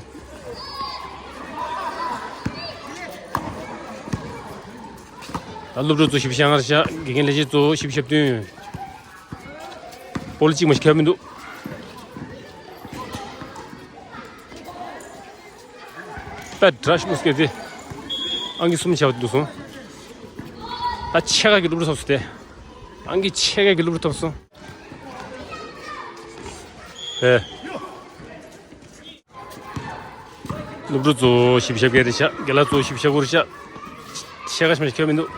ད་སློབ་ཕྲུག་ཚོ་ཞིབ་བཤད་ངར་བྱ། དགེ་རྒན་ལས་བྱེད་ཚོ་ཞིབ་བཤད་བསྟུན། པོ་ལི་གཅིག་མ་ཞིག་ཁྱབ་མི་འདུག་དཔེ་འདྲ་ཞིག་སྐད་དེ། ཨང་ཀི་གསུམ་བྱས་པ་འདུག་སོང་། ད་ཕྱེད་ཀ་གི་སློབ་ཕྲུག་ཐོབ་སོང་སྟེ། ཨང་ཀི་ཕྱེད་ཀ་གི་སློབ་ཕྲུག་ཐོབ་སོང་། ཨེ། སློབ་ཕྲུག་ཚོ་ཞིབ་བཤད་སྐད་རེད་ཤག་རྒན་ལགས་ཚོ་ཞིབ་བཤད་གོ་རེད་ཤག་ཕྱེད་ཀ་ཞིག་མ་ཞིག་ཁྱབ་མི་འདུག་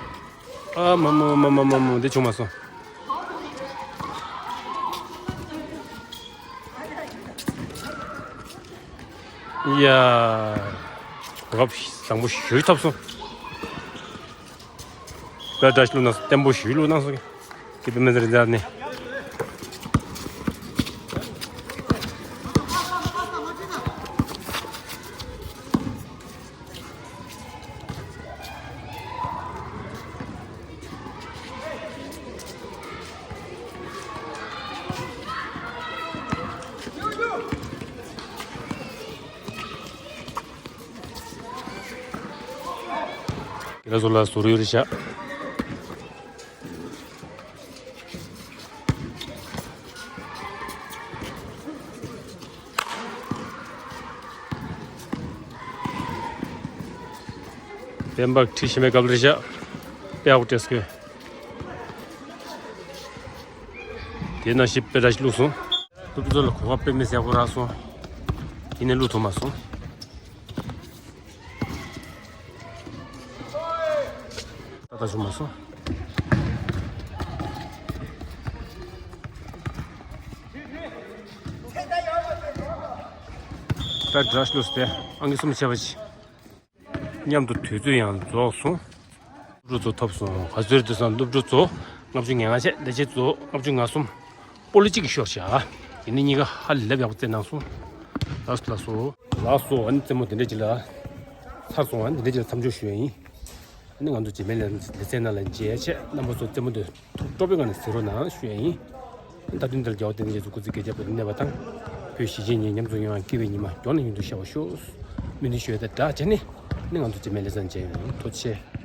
ཨ་མ་མ་མ་མ་མ་མ་འདི་བྱུང་མ་སོང་། ཡ། གོ་སྐབས་བཟང་པོ་ཞེ་པོ་ཐོབ་སོང་། དཔེ་འདྲ་ཞིག་ལུས་གནང་སོང་། བརྟན་པོ་ཞེ་པོ་ལུས་གནང་སོང་། ཀི་པི་མེན་རི་འདྲ་ནི། རྒན་ལགས་ཚོ་ལ་ཟུར་ཡོད་རེད་ཤག་བེམ་པ་ཁྲིད་ཤེས་མེད་སྐབས་རེད་ཤག་དཔེ་ཡག་པོ་སྤྲད་སོང་། དེ་ནང་བཞིན་དཔེ་འདྲ་ཞིག་བླུགས་སོང་། སློབ་ཕྲུག་ཚོ་ལ་གོ་སྐབས་དཔེ་མི་སྲིད་ཡག་པོ་རག་སོང་། ཡིན་ནའི་བླུགས་ཐུབ་མ་སོང་། ཏག་ཏག་བྱུང་མ་སོང་། ད་འདྲ་ཞིག་ལུས་ཏེ་ཨང་ཀི་གསུམ་བྱས་པ་ཅི། མཉམ་དུ་དུས་ཚོད་ཡང་རྫོགས་སོང་། སློབ་ཕྲུག་ཚོ་ཐོབ་སོང་། ག་ཚོད་རེད་དུས་སང་སློབ་ཕྲུག་ཚོ་ལྔ་བཅུ་ང་ལྔ་བྱས། ལས་བྱེད་ཚོ་ལྔ་བཅུ་ང་གསུམ། པོ་ལི་གཅིག་གིས་ཤོར་བཞག་ཡིན་ནའི་གཉིས་ཀ་ཧ་ལས་པ་ཡག་པོ་རྩེད་གནང་སོང་། ལགས་སོ་ལགས་སོ། ལགས་སོ། ཨ་ནི་རྩེད་མོ་དེ་འདྲས་ཅིག་ལ་ཚར་སོང་། ཨ་ནི་དེ་འདྲས་ཅིག་ལ་མཚམས་འཇོག་ཞུ་ཡ་ཡིན། ཨ་ནི་ང་ཚོ་རྗེས་མའི་ལེ་ཚན་ནང་ལ་མཇལ་ཡ་ཆེད། རྣམ་པ་ཚོ་རྩེད་མོ་དེ་ཐུགས་སྤྲོ་པོའི་ངང་ནས་གཟིགས་རོགས་གནང་ཞུ་ཡ་ཡིན། ད་དུང་འདིར་རྒྱལ་བ་བསྟན་འཛིན་རྒྱ་མཚོ་སྐུ་ཚེ་བསྐལ་བརྒྱར་བར་དུ་གནས་པ་དང་། བོད་གཞིས་བྱེས་གཉིས་ཉམས་སུ་མྱོང་བའི་སྐྱིད་པའི་ཉི་མ་མགྱོགས་ནས་ཡུན་དུ་ཤར་བར་ཤོག་སྨོན་འདུན་ཞུ་ཡ་དང་སྦྲགས་བྱས་ནས་ནི་ང་ཚོ་རྗེས་མའི་ལེ་ཚན་མཇལ་ཡོང་། ཐུགས་རྗེ་ཆེ།